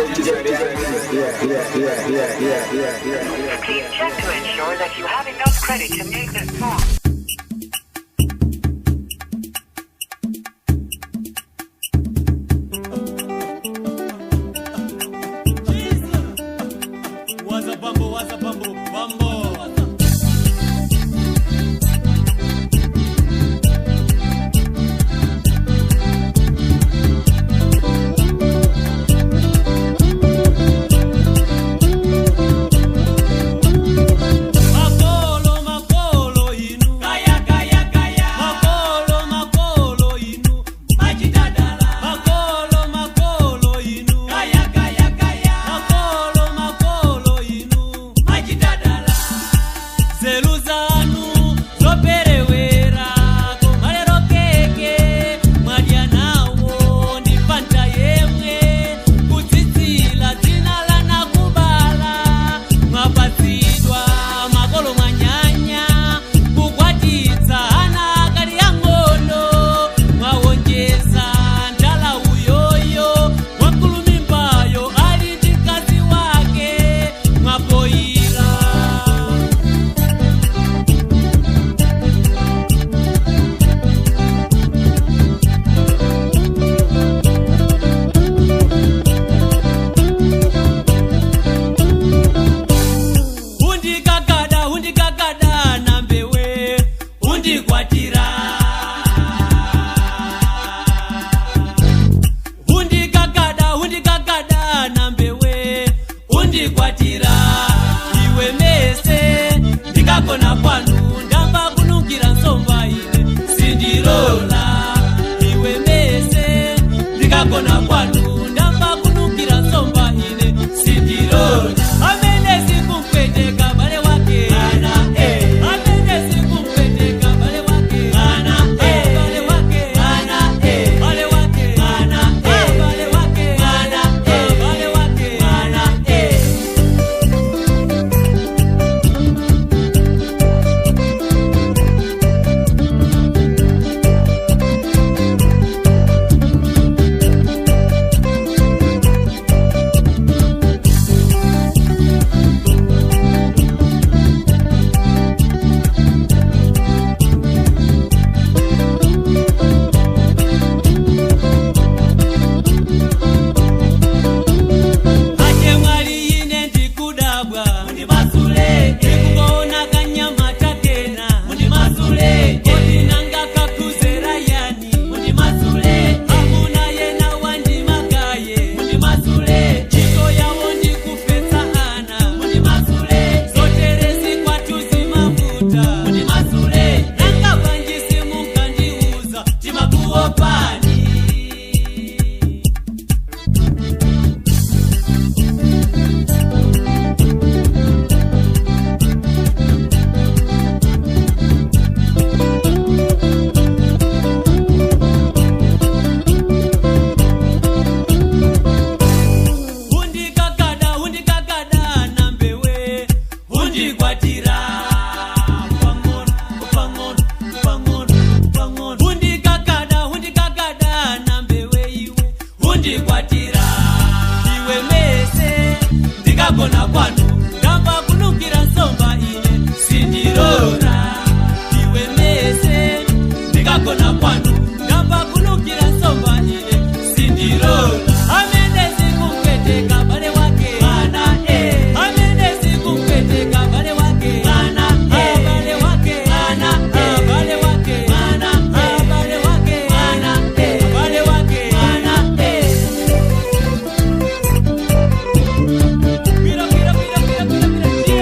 Yeah. Please check to ensure that you have enough credit to make this call. Waza bambo, waza bambo, bambo. Makolo, makolo inu. Kaya, kaya, kaya. Makolo, makolo inu. Majidadala. Makolo, makolo inu. Kaya, kaya, kaya. Makolo, makolo inu. Majidadala. Zeluzanu zoperewera komalero keke mwadya nawo ndi panta yemwe kutsitsila dzina lanakubala mwapatsidwa makolo mwanyanya kukwatitsa ana akali yang'ono mwawonjeza ndala uyoyo wakulumimbayo ali ndi mkazi wake mwapoyila. Undikakada, undikakada nambewe undikwatira, undikakada, undikakada nambewe undikwatira. Iwe mese ndikagona kwanu ndamba kunungira nsomba ine sindilola. Iwe mese ndikagona kwanu ndamba kunungira nsomba ine sindilola. Amene sikumkweteka bale wake ana eh, amene sikumkweteka bale wake ana eh, bale wake ana eh, bale wake ana eh, bale wake ana eh, bale wake ana eh. Ate mwali ine ndikudabwa mundimasule, ndikuona kanyama takena mundimasule, odinanga kakuzera yani mundimasule, amuna yena wandimagaye mundimasule, chiko yawo ndikupetsa ana mundimasule, zoterezi kwatuzimavuta mundimasule, nanga vanjisimukandiuza timakuopani. Undikakada, undikakada nambewe undikwatira pang'ono pang'ono pang'ono pang'ono. Undikakada, undikakada nambewe iwe undikwatira. Iwe mese ndikagona kwanu ndamba kunungira nsomba ine sindilola. Iwe mese ndikagona kwanu ndamba kunungira nsomba ine sindilola. Amene sikumkweteka bale wake ana eh, amene sikumkweteka bale wake ana eh, bale wake ana eh, bale wake ana eh, bale wake ana eh, bale wake ana eh. Pira, pira, pira, pira, pira, pira.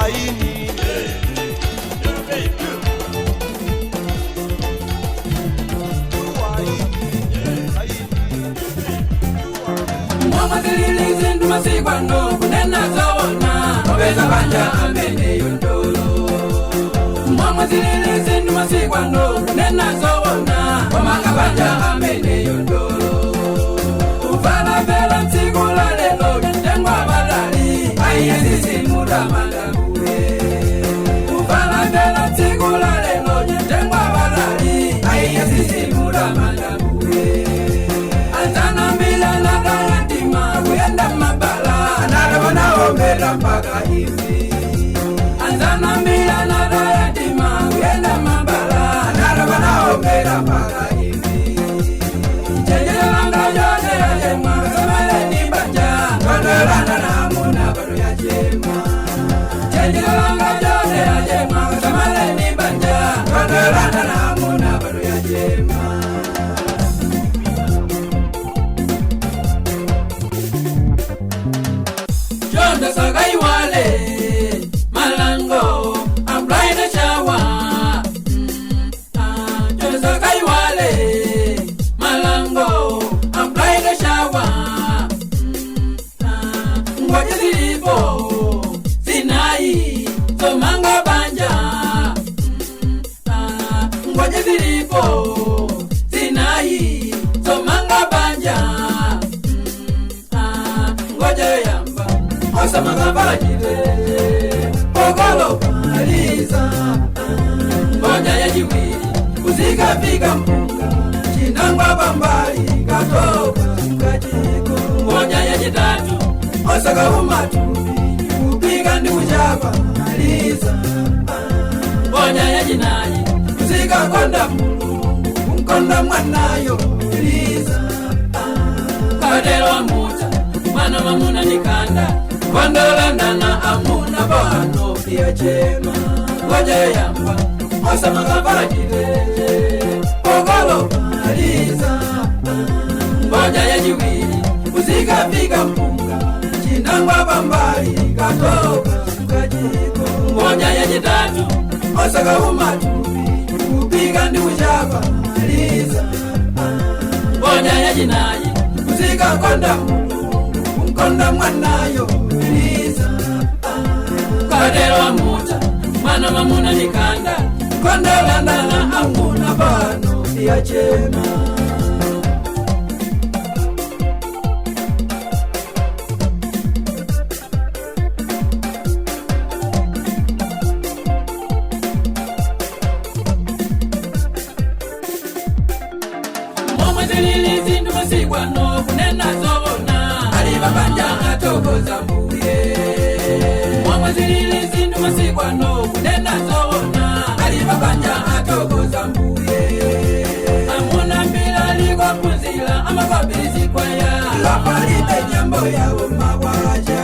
Duaini. Mwamazililizi ndumasigwano kunena zoona obeza banja amene yondolo. Mwamazililizi ndumasigwano kunena zoona omanga banja amene yondolo. Uvala vela nsigula lelo ntengwa balali aiyezizimula mandabuye. Uvala vela nsigula lelo ntengwa balali aiyezizimula mandabuye. Anzana mbila nagayatima kuyenda mabala anarabona mpaka hivi. Anzana mbila nagayatima kuyenda mabala anarabona mpaka hivi. Chenjelanga yone yajema kasamele ni banja kondolana na amuna bado yajema. Chenjelanga yone yajema kasamele ni banja kondolana na amuna bado yajema. Jonda sagaiwale malango apply the shower. Jonda sagaiwale malango apply the shower. Ngoja zilipo zinai somanga banja. Ngoja zilipo zinai somanga banja. Ngoja yamba osamanga balajile ogolo paliza. Ngoja ya jiwili uzikafika mpunga chinangwa pambali katoka kajiko. Ngoja ya jitatu osaka umatubi kupiga ndi kuchapa aliza. Ngoja ya jinayi uzikakonda mulungu kunkonda mwanayo liza. Kadelwa muta mwana mamuna nikanda kondolandana amuna bano yachema. Ngoja yamba osamanga balajile ogolo paliza. Ngoja ya jiwili uzikafika mpunga chinangwa pambali katoka kajiko. Ngoja ya jitatu osaka umatubi kupiga ndi kuchapa aliza. Ngoja ya jinayi uzikakonda mulungu kunkonda mwanayo liza. Kadelwa muta mwana mamuna nikanda kondolandana amuna bano yachema. Mwamazililizi ndumasigwano kunena zoona alibabanja atokoza mbuye. Mwamazililizi ndumasigwano kunena zoona alibabanja atokoza mbuye. Amuna mbila ligwa kunzila amakwabirizi kwaya Lapalibe nyambo yawo mawaja.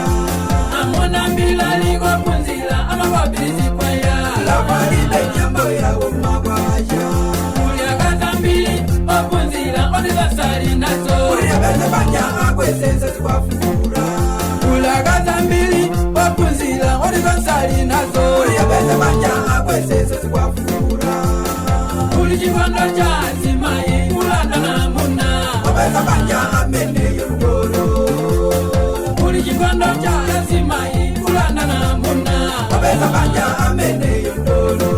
Amuna mbila ligwa kunzila amakwabirizi kwaya Lapalibe nyambo yawo mawaja. Ulyakaza mbili okunzila odizasali nazo. Uliyabeza banja akwesese zikwafura. Ulakaza mbili okunzila odizasali nazo. Uliyabeza banja akwesese zikwafura. Uli chikondo cha zimayi kulanda namuna Obeza banja amene yolugolo. Uli chikondo cha zimayi kulanda namuna Obeza banja amene yolugolo.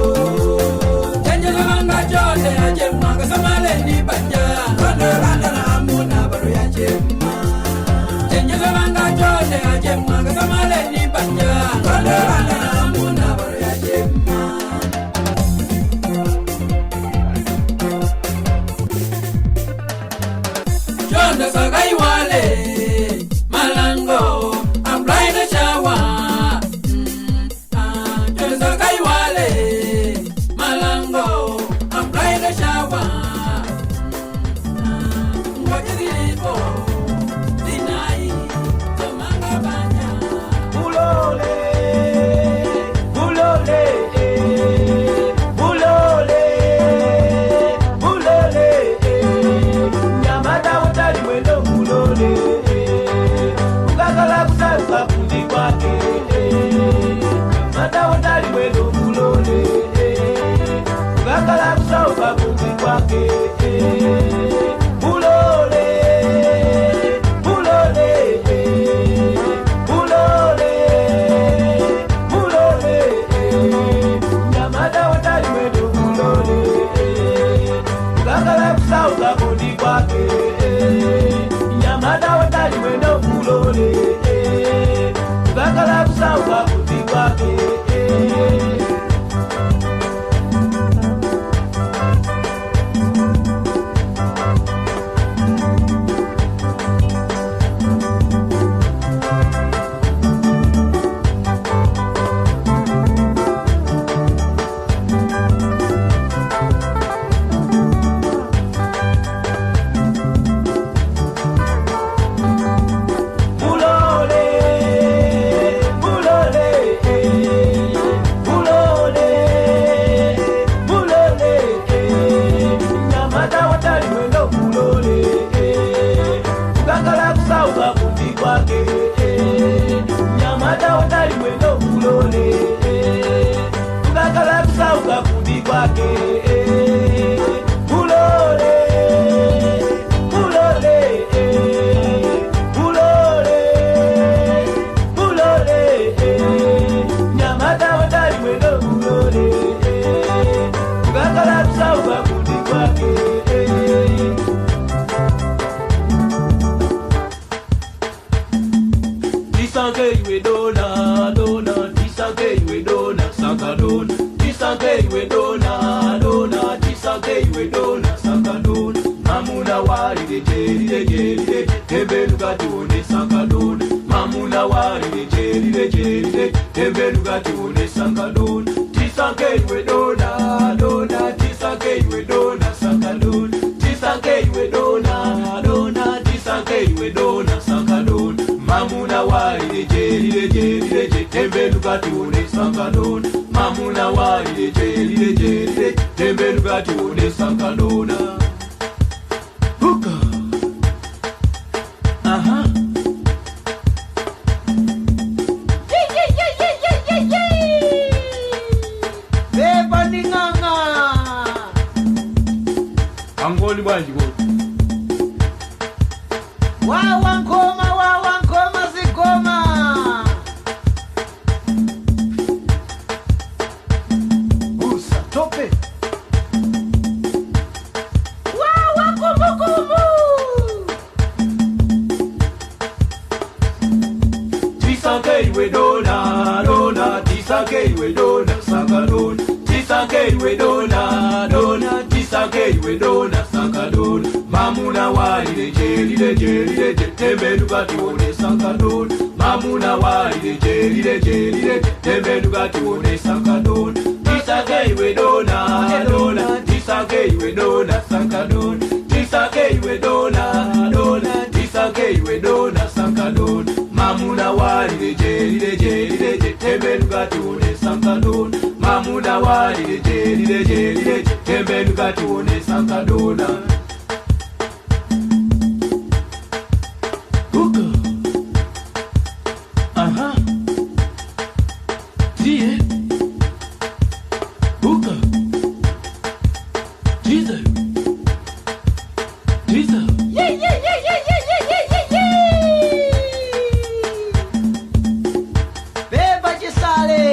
Chenjelanga chonde ajema kasamale ni banja Kondolana na amuna bado yachema. Chenjelanga chonde ajema kasamale ni banja Kondolana na amuna bado yachema. Jonda sagaiwale malango apply the shower. Jonda sagaiwale Kukakala kusauka kumbi kwake. Mulole, mulole, mulole, mulole, nyamata watali mwendo mulole. Kukakala kusauka kumbi kwake. Nyamata watali mwendo mulole. Kukakala kusauka kumbi kwake. Mulole, mulole, mulole, mulole, nyamata watali mwendo mulole, kukakala kusauka kumbi kwake, nyamata watali mwendo mulole, kukakala kusauka kumbi kwake, mulole, mulole, mulole, mulole, nyamata watali mwendo mulole, kukakala kusauka kumbi kwake. Tisanke iwe dona, dona, tisanke iwe dona, sanka dona. Tisanke iwe dona, dona, tisanke iwe dona, sanka dona. Mamuna wali leje, leje, leje, tembenuka tione sanka dona. Mamuna wali leje, leje, leje, tembenuka tione sanka dona. Tisanke iwe dona, dona, tisanke iwe dona, sanka dona. Tisanke iwe dona, dona, tisanke iwe dona, sanka dona. Mamuna wali leje, leje, leje, tembenuka tione sanka dona. Mamuna wali leje, leje, leje, tembenuka tione sanka dona. Huka. Aha. Beba nding'ang'a. Angoni bwanji ko. Wawa nkoma, wawa nkoma zigoma. Usatope. Wawa kumbukumbu. Tisanke iwe dona, dona, tisanke iwe dona, sanka dona. Tisanke iwe dona, dona, tisanke iwe dona, sanka dona. Mamuna wali leje, leje, leje, tembenuka tione sanka dona. Mamuna wali leje, leje, leje, tembenuka tione sanka dona. Tisanke iwe dona, dona, tisanke iwe dona, sanka dona. Tisanke iwe dona, dona, tisanke iwe dona, sanka dona. Mamuna wali leje, leje, leje, tembenuka tione sanka dona. Mamuna wali leje, leje, leje, tembenuka tione sanka dona. Huka. Aha. Tie. Huka. Tiza. Tiza. Ye, ye, ye, ye, ye, ye, ye, ye, ye. Beba chisale.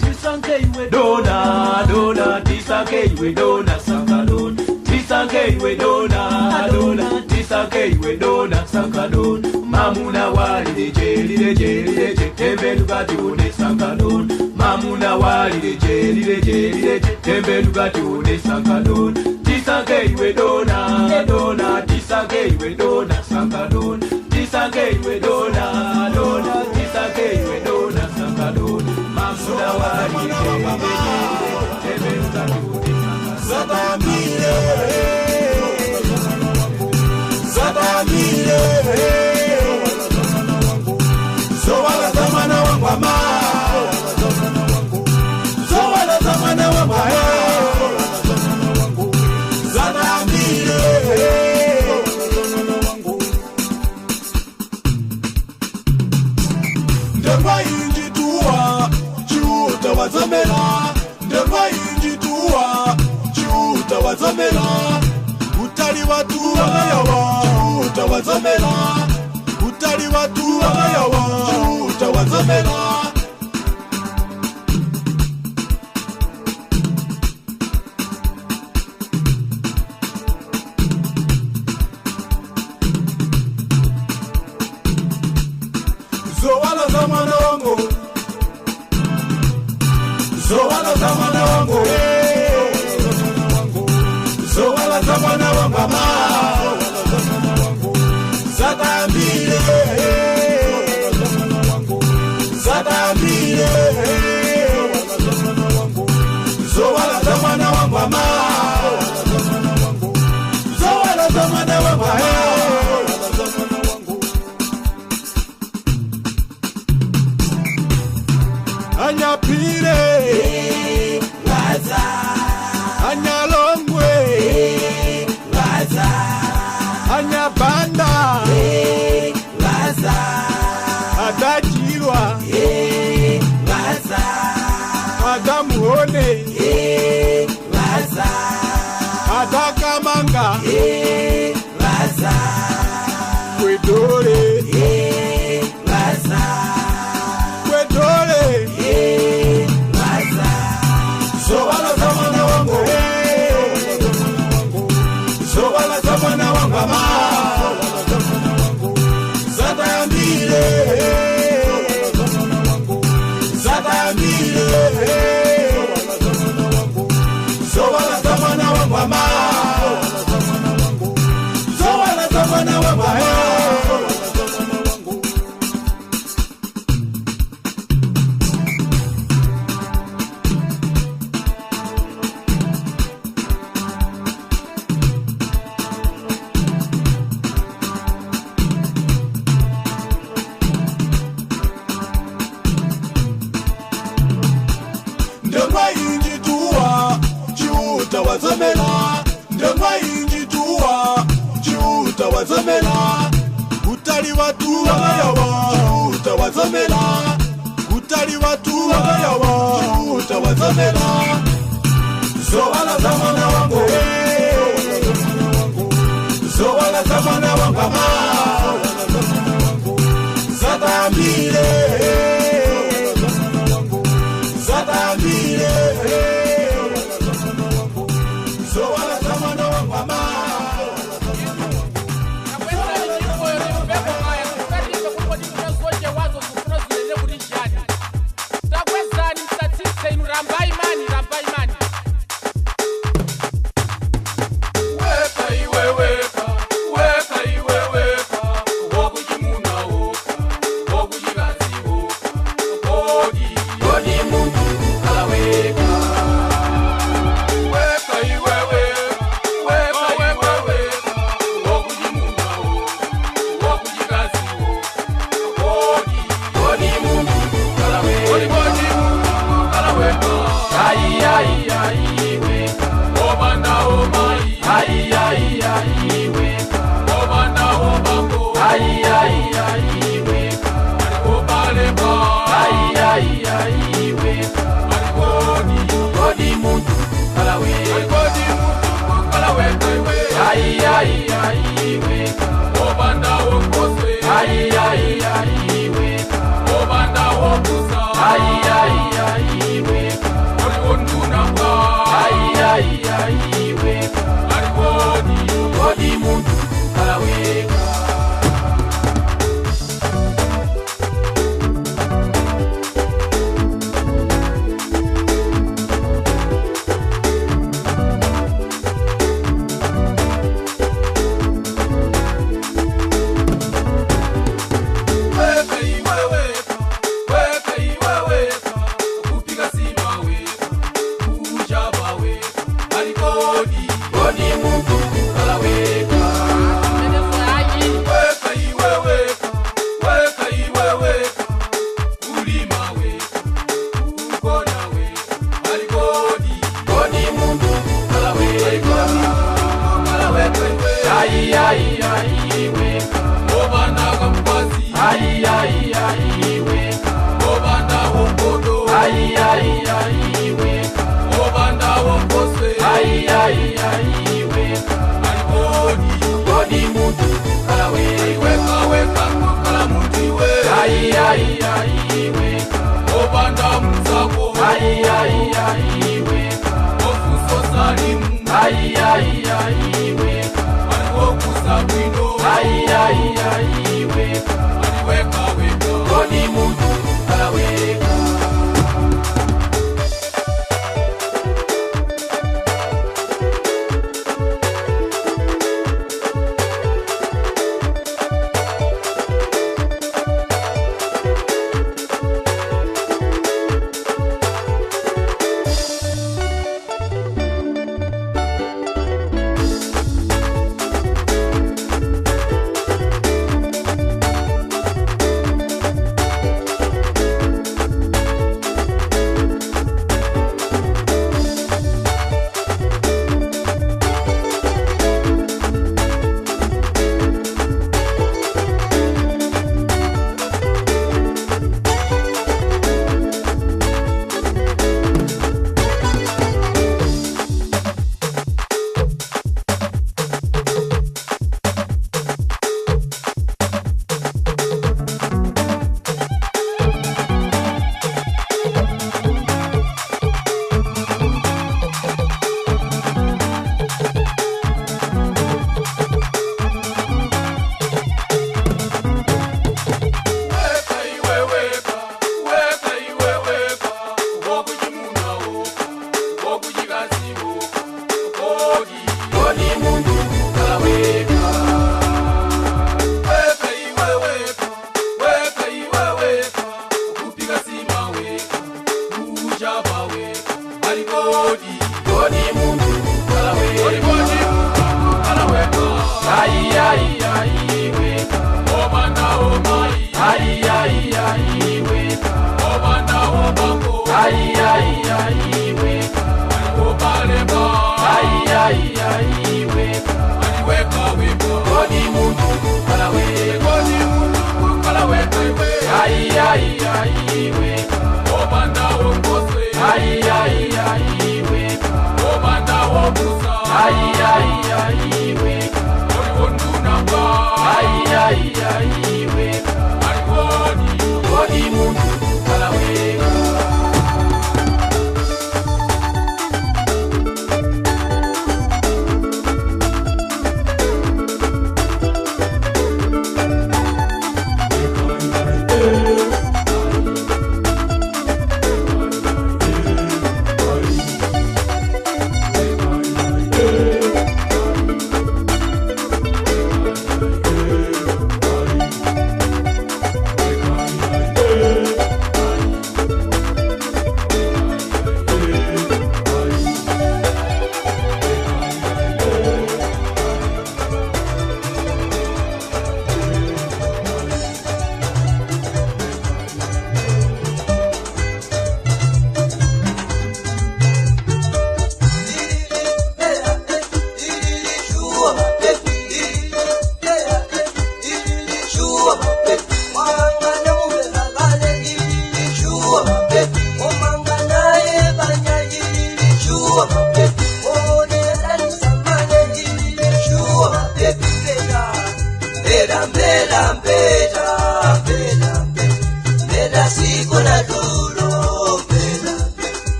Tisanke iwe dona, dona, tisanke iwe dona, sanka dona. Tisanke iwe dona, dona, tisanke iwe dona, sanka dona. Mamuna wali leje, leje, leje, tembenuka tione sanka dona. Mamuna wali leje, leje, leje, tembenuka tione sanka dona. Tisanke iwe dona, dona, tisanke iwe dona, sanka dona. Tisanke iwe dona, dona, tisanke iwe dona, sanka dona. Mamuna wali leje, leje, tembenuka tione sanka dona. Zatamile, Zowala zamana wangwama, Zowala zamana wangwama, Zatamile, Ndemwa injituwa chiuta wazomela. Ndemwa injituwa chiuta wazomela. Utali watu wamayawa chiuta wazomela. Utali watu wamayawa chiuta wazomela. Zowala za mwana wangu, zowala za mwana wangu, zowala za mwana wangu mama, zatambile, zatambile, zowala za mwana wangu mama, zowala za mwana wangu mama. Anyapire Waza, Anyalongwe Waza, Anyabanda Waza, Adajirwa Waza, Adamuhone Waza, Adakamanga Waza, Kwedore Waza, Kwedore Zowala za mwana wangu, zowala za mwana wangu mama, zatambile, zatambile, zowala za mwana wangu mama, zowala za mwana wangu mama. Ndemwa injituwa chiuta wazomela. Ndemwa injituwa chiuta wazomela. Utali watu wamayawa chiuta wazomela. Utali watu wamayawa chiuta wazomela. Zowala za mwana wangu, zowala za mwana wangu mama, zatambile, zatambile, zowala za mwana wangu mama. Weka iwe weka, weka iwe weka. ai weka weka weka kodi muntu kukala weka.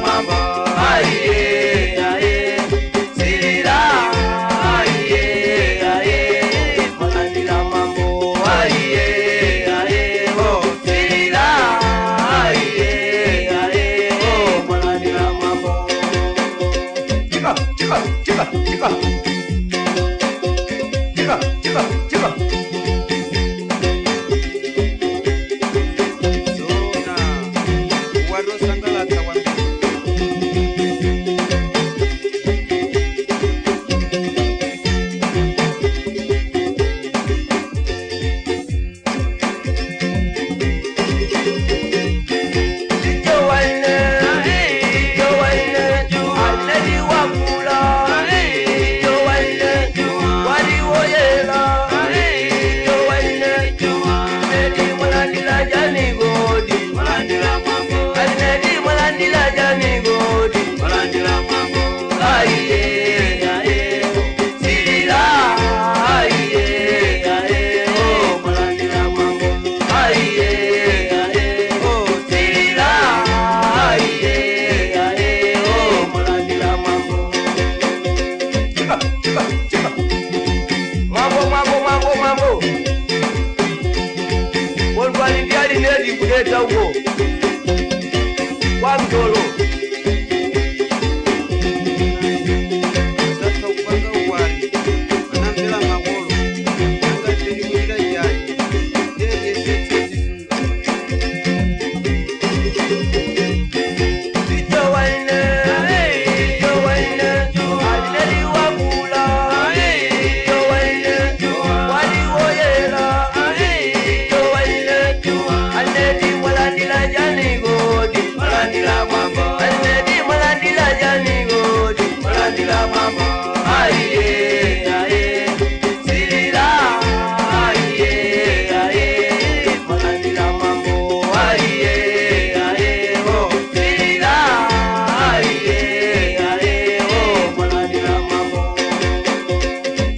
Mwambo aiye aye silila aiye aye mwalandila mwambo aiye aye oh silila aiye aye oh mwalandila mwambo. Chika, chika, chika, chika. Chika, chika, chika. Zona warosangalatsa wambiri. Chika, chika, chika. Mambo, mambo, mambo, mambo. Kondwani ndiali nedi kuleta uko kwa mtolo. Zatha kupanga ukwati anamvera makolo nanga tili kuchita chani ndeyesetse zisunga.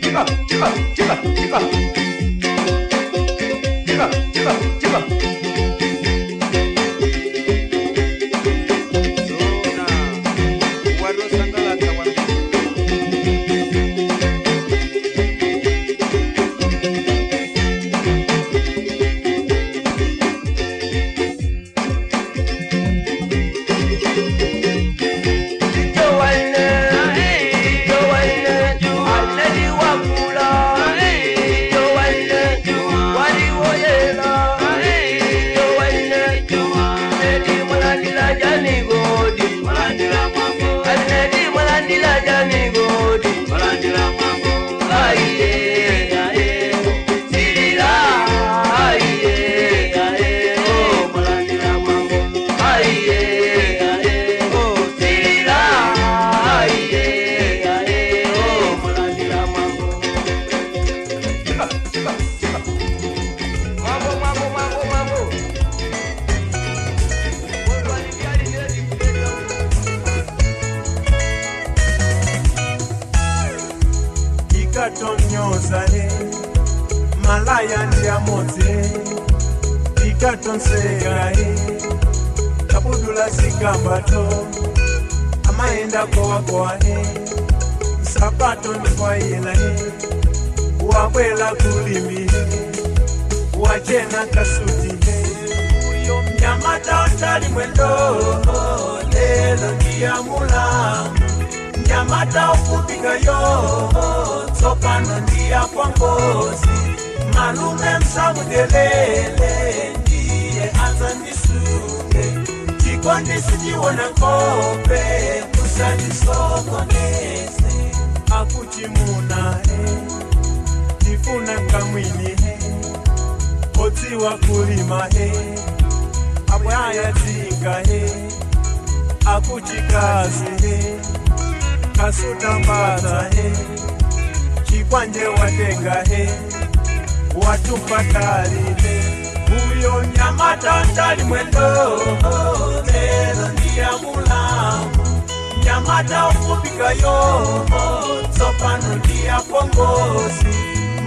Chika, chika, chika, chika. Chika, chika, chika. Zona warosangalatsa wambiri. Chika, chika, chika. Mambo, mambo, mambo, mambo. Ikatonyoza e malaya ndiamotse ikatonseka e kabudula zikambato amaenda kowakowa e sapato ndikwaila e wabwela kulimi e wachena kasuti e uyo mnyamata otali mwendo lelo ndiyamula nyamata okupikayo tsopano ndiya kwa ngozi malume msamudelele ndiye anzandisuke chikondisichiwona nkope kusanisokonese akuchimuna e tifuna kamwini e otsiwa kulima e abwayatsika e akuchikazi e kasutambaza he chikwanje watenga he watupatali he uyo nyamata ntali mwendo lelo ndiyamulamu nyamata ukupikayo tsopano ndiyapongozi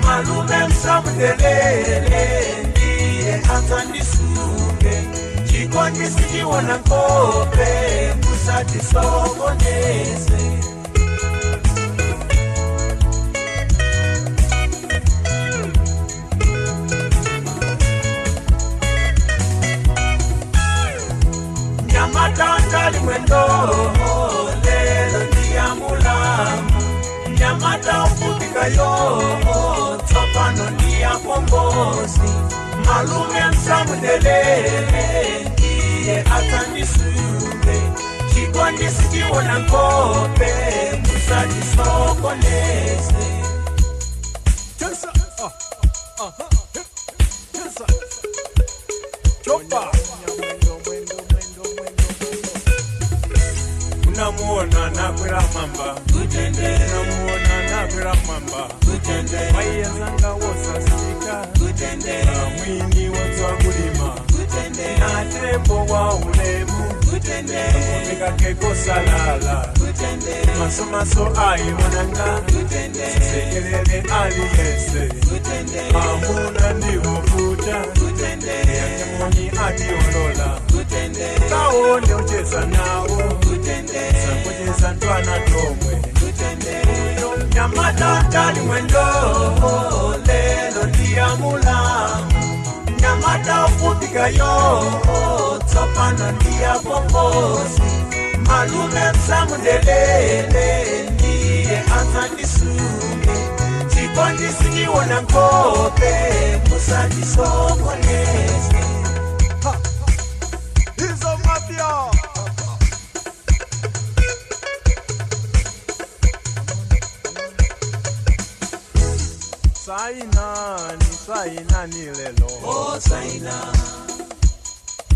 malume msamudelele ndiye anzandisuke chikondisichiwona nkope. Musatisokoneze. Nyamatanda limwendo lelo ndiyamulamu nyamata ufupikayo tsopano ndiyapombosi malume msamudelele ndiye atandisuke chikwandisikiwona nkope musatisokoneze. Chopa. Unamuona nakwera mamba, unamuona nakwera mamba, waiyenzanga wosasika, mwini wotswa kulima, natembo wa ulemu, ngekake kosalala, masomaso ayibonanga, sisekelele aliyese, amuna ndiwofuta, yakemoni atiolola, kaone ucheza nawo, sakucheza ntwana tomwe. Nyamata limwendo lelo ndiyamulamu nyamata ufupikayo tsopano ndiyapombosi malume msamudelele ndiye atandisuke chikondisikiwona nkope musatisokoneze. Hizo mafia. Sainani, sainani lelo. Oh, saina.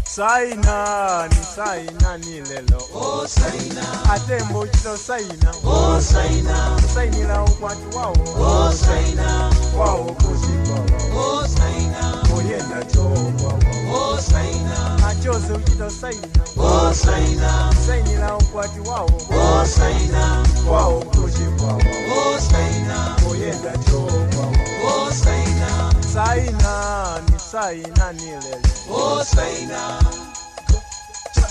Sainani, sainani lelo. Oh, saina. Atembo chito saina. Oh, saina. Sainila ukwati wao. Oh, saina. Wao kushikwa. Oh, saina. Oyenda chokwa. Oh, saina. Achose uchito saina. Oh, saina. Sainila ukwati wao. Oh, saina. Wao kushikwa. Oh, saina. Oyenda chokwa. Oh, saina. Sainani, sainani lelo. Oh, saina.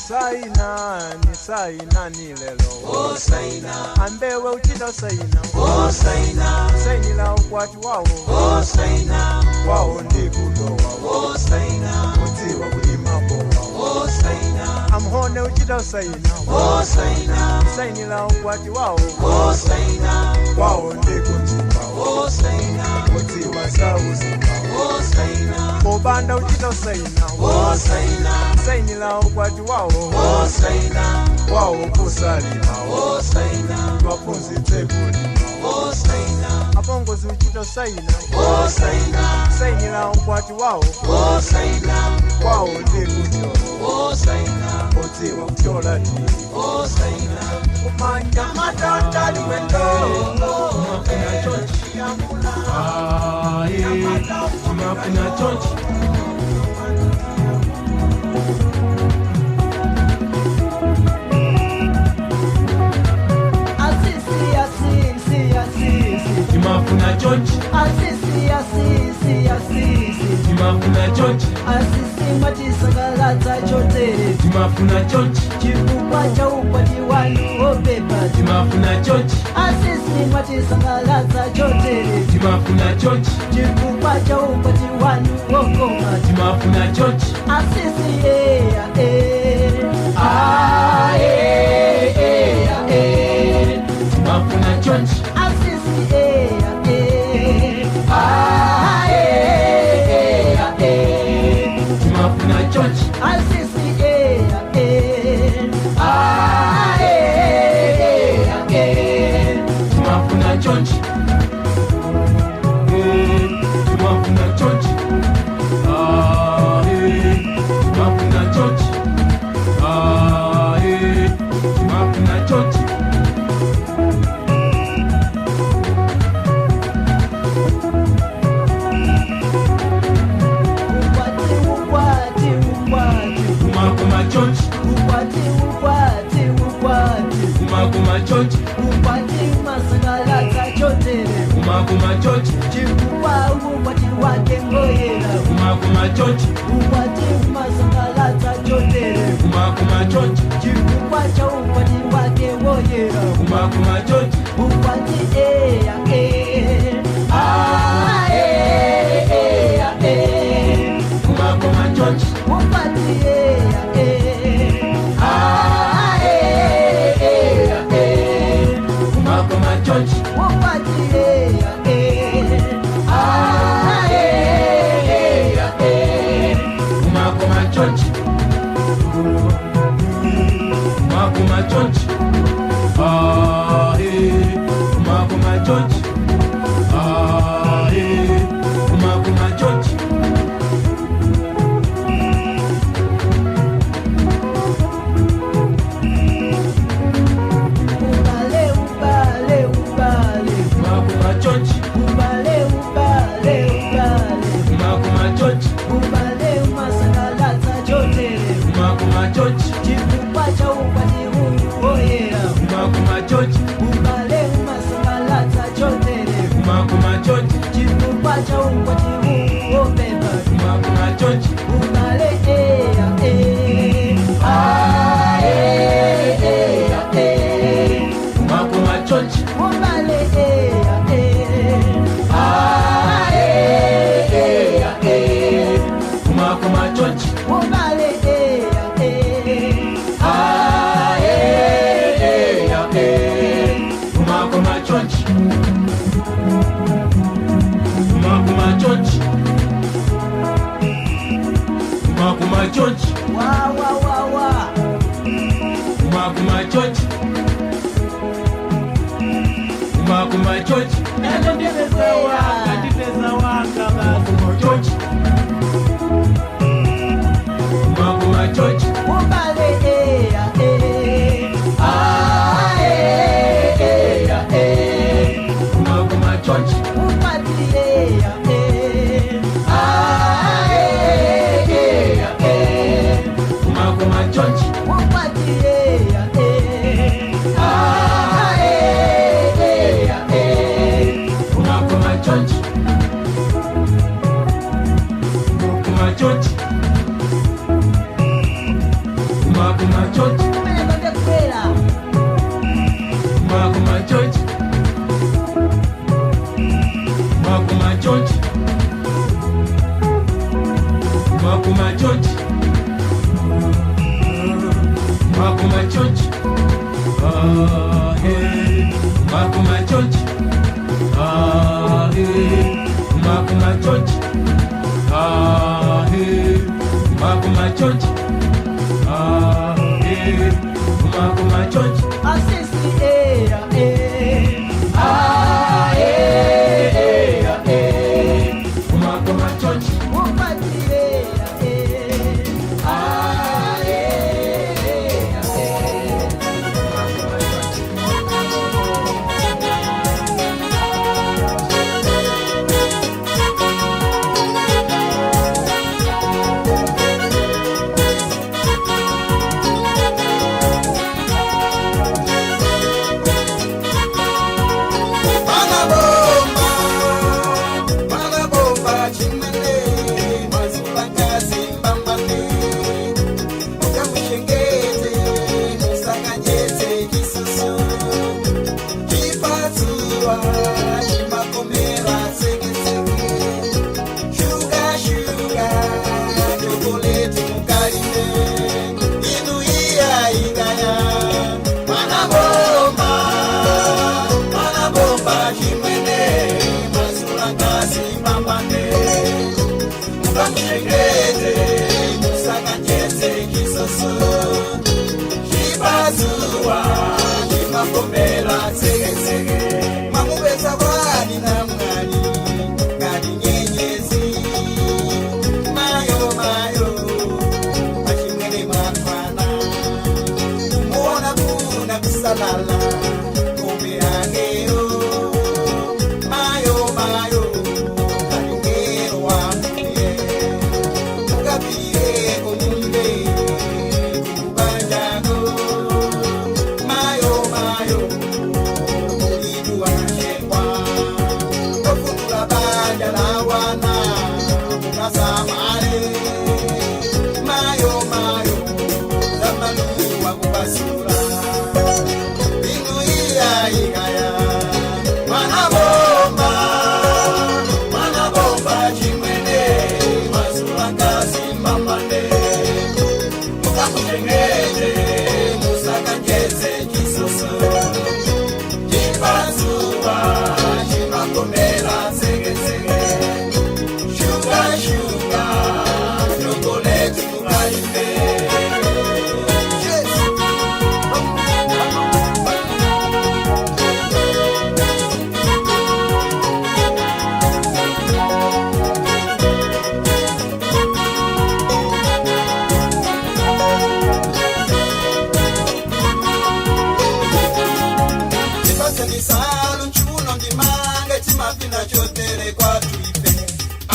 Sainani, sainani lelo. Oh, saina. Ambewe uchito saina. Oh, saina. Sainila ukwati wao. Oh, saina. Wao ndikulowa. Oh, saina. Utiwa kulimapo wao. Oh, saina. Amhone uchito saina. Oh, saina. Sainila ukwati wao. Oh, saina. Wao ndikunjika. Oh, saina. Utiwa sauzima. Oh, saina. Obanda uchito saina. Oh, saina. Sainila ukwati wao. Oh, saina. Wao kusalima. Oh, saina. Wapunzitse kulima. Oh, saina. Apongozi uchito saina. Oh, saina. Sainila ukwati wao. Oh, saina. Wao ndikuchola. Oh, saina. Utiwa kuchola tili. Oh, saina. Nyamata limwendo Timafuna chonchi. Asisi, asisi, asisi. Timafuna chonchi. Asisi, asisi, asisi. Timafuna chonchi. Asisi mwatisangalatsa chotere. Timafuna chonchi. Chifukwa cha ukwati wanu opepa. Timafuna chonchi. Asisi mwatisangalatsa chotere. Timafuna chonchi. Chifukwa cha ukwati wanu okoma. Timafuna chonchi. Asisi eya e. Ah e eya e. Timafuna chonchi. Asisi eya e. Ah e eya e. Timafuna chonchi. Asisi eya e. Ah e eya e. Timafuna chonchi. Timafuna chonchi. Ah eh. Timafuna chonchi. Ah eh. Timafuna chonchi. Ukwati ukwati ukwati. Kuma chonchi. Ukwati ukwati ukwati. Kuma chonchi. Ukwati masangalatsa chotere. Kuma chonchi. Chifukwa ukwati wake ngoyera. Kuma chonchi. Ukwati masangalatsa chotere. Kuma chonchi. Chifukwa cha ukwati Kumakuma chonchi. Ukwati eya e. Ah e eya e. Kumakuma chonchi. Ukwati eya e. Ah e eya e. Kumakuma chonchi. Ukwati eya e. Ah e eya e. Kumakuma chonchi. Kumakuma chonchi. Ah eh. Kumakuma chonchi. Ah eh. Kumakuma chonchi. Ubale ubale ubale. Kumakuma chonchi. Ubale ubale ubale. Kumakuma chonchi. Ubale umasangalatsa chotere. Kumakuma chonchi. Chifukwa cha ukwati huu oyera. Kumakuma chonchi. Ubale umasangalatsa chotere. Kumakuma chonchi. Chifukwa cha ukwati huu obeba. Kumakuma chonchi. Ubale eya e. Ah e eya e. Kumakuma chonchi. Ubale eya e. Ah e eya e. Kumakuma chonchi. Ubale eya e. Ah eh eh eh. Kumakuma chonchi. Kumakuma chonchi. Kumakuma chonchi. Wa wa wa wa. Kumakuma chonchi. Kumakuma chonchi. Ndipeza wanga, ndipeza wanga basi. Chonchi. Kumakuma chonchi. Ubale eya e. Ah e eya e. Kumakuma chonchi. Ukwati eya e. Ah e eya e. Kumakuma chonchi. Ukwati eya e. Ah e eya e. Kumakuma chonchi. Kumakuma chonchi. Kumakuma chonchi. Kumene kondekwera. Kumakuma chonchi. Kumakuma chonchi. Kumakuma chonchi. Kumakuma chonchi. Ah eh. Kumakuma chonchi. Ah eh. Kumakuma chonchi. Ah eh. Kumakuma chonchi. Ah eh. Kumakuma chonchi. Asisi eya e. Ah e eya e. Kumakuma chonchi. Ukwati eya e. Ah e eya e. Mana bomba, mana bomba, chimene.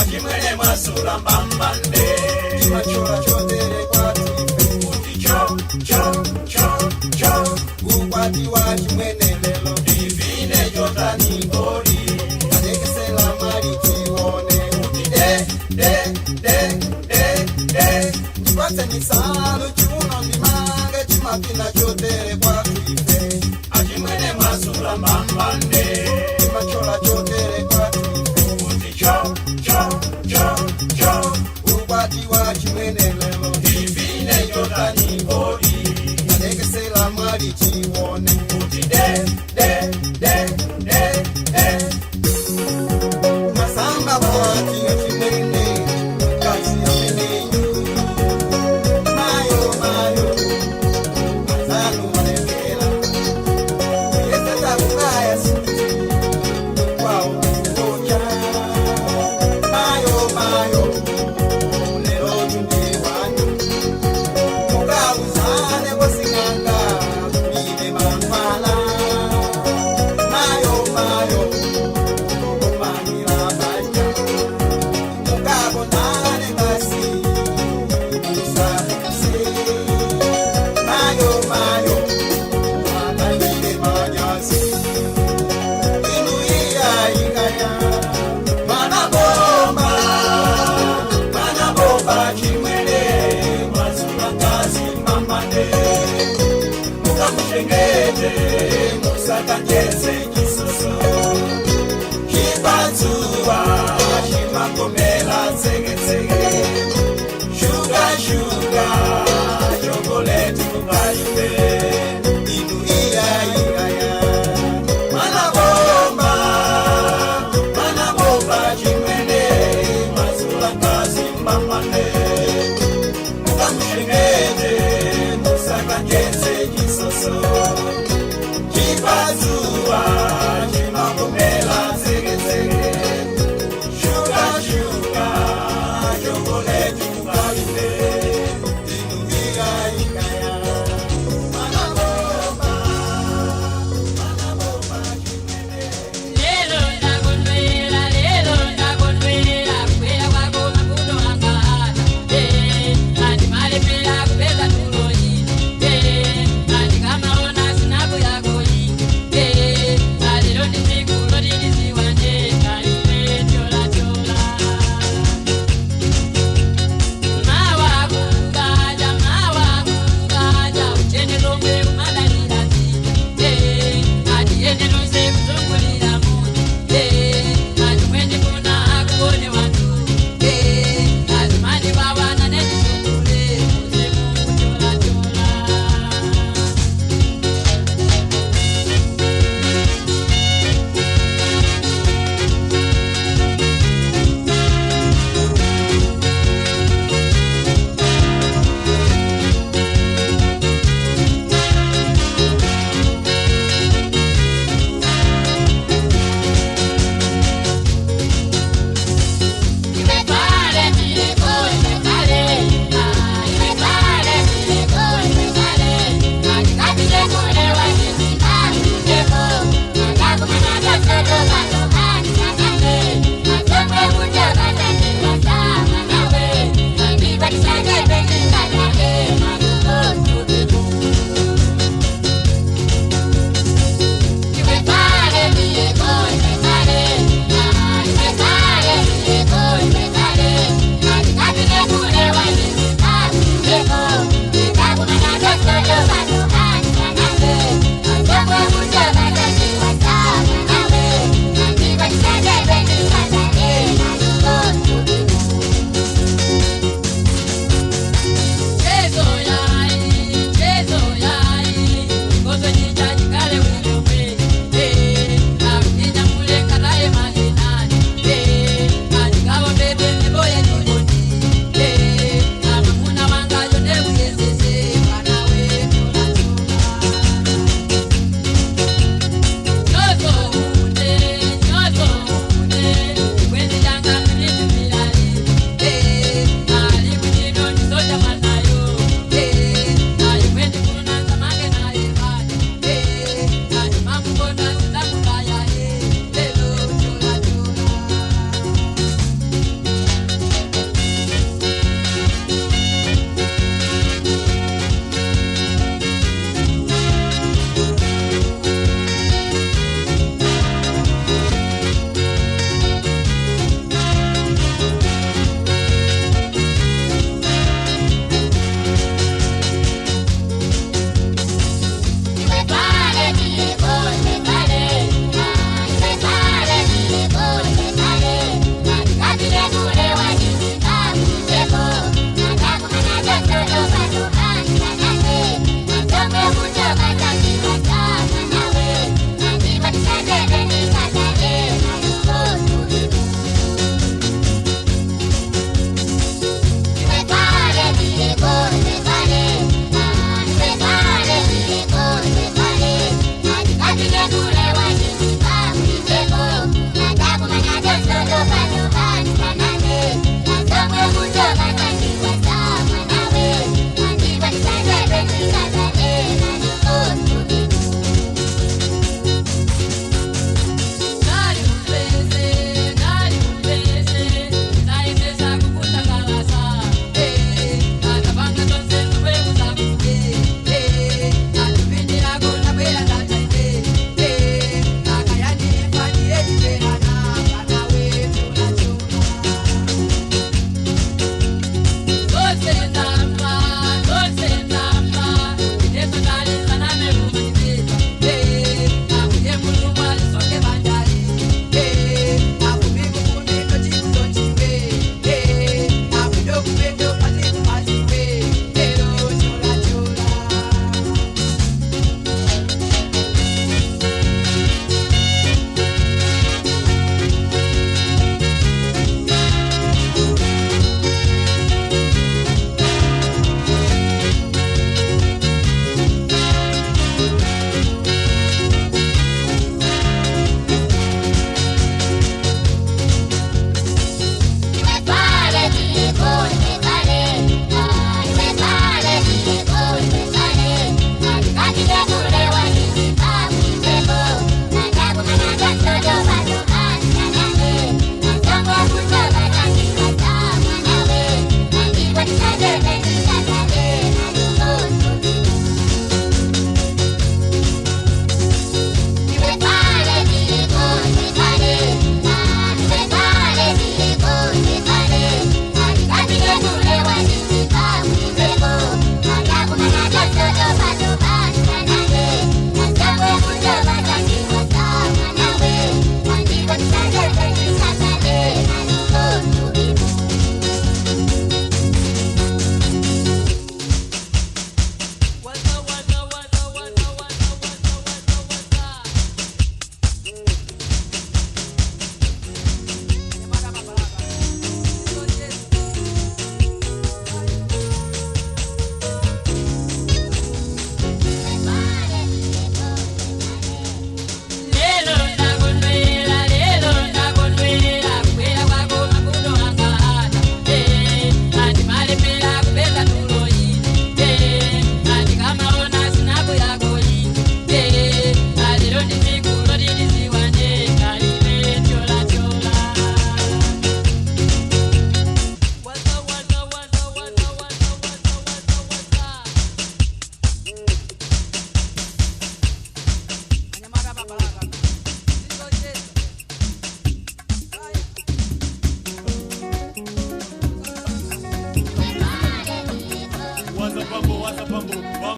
Achimwene mwasula mbambande. Chimachola chotere kwatife. Kuti cho cho cho cho. Ukwati wa chimwene lelo. Divine chotani kodi. Alekesela mali tione. Kuti de de de de de. Ndipatse misalu chiuno ndimange chimapina chotere kwatife. Achimwene mwasula mbambande. Chimachola chotere kwatife. Kuti cho cho cho cho. Ukwati wa chimwene lelo. Divine chotani kodi. Alekesela mali tione. Kuti de de de de de. Masamba kwati chimwene. Kazi ameneyu. Mayo mayo. Mazanu malekela. Yeseta kukaya suti. Kwao kuocha. Mayo mayo. Lero tundiwani. Mukauzane kwasinganga. Mine mangwala. Mayo mayo. Kumanira banja. Mukabonane basi. Musabuse. Mayo mayo. Matandile manyasi. Inu iya ikaya. Manabomba, manabomba chimwene, mwasula kazi mbambande. Mukamuchengete, musakanje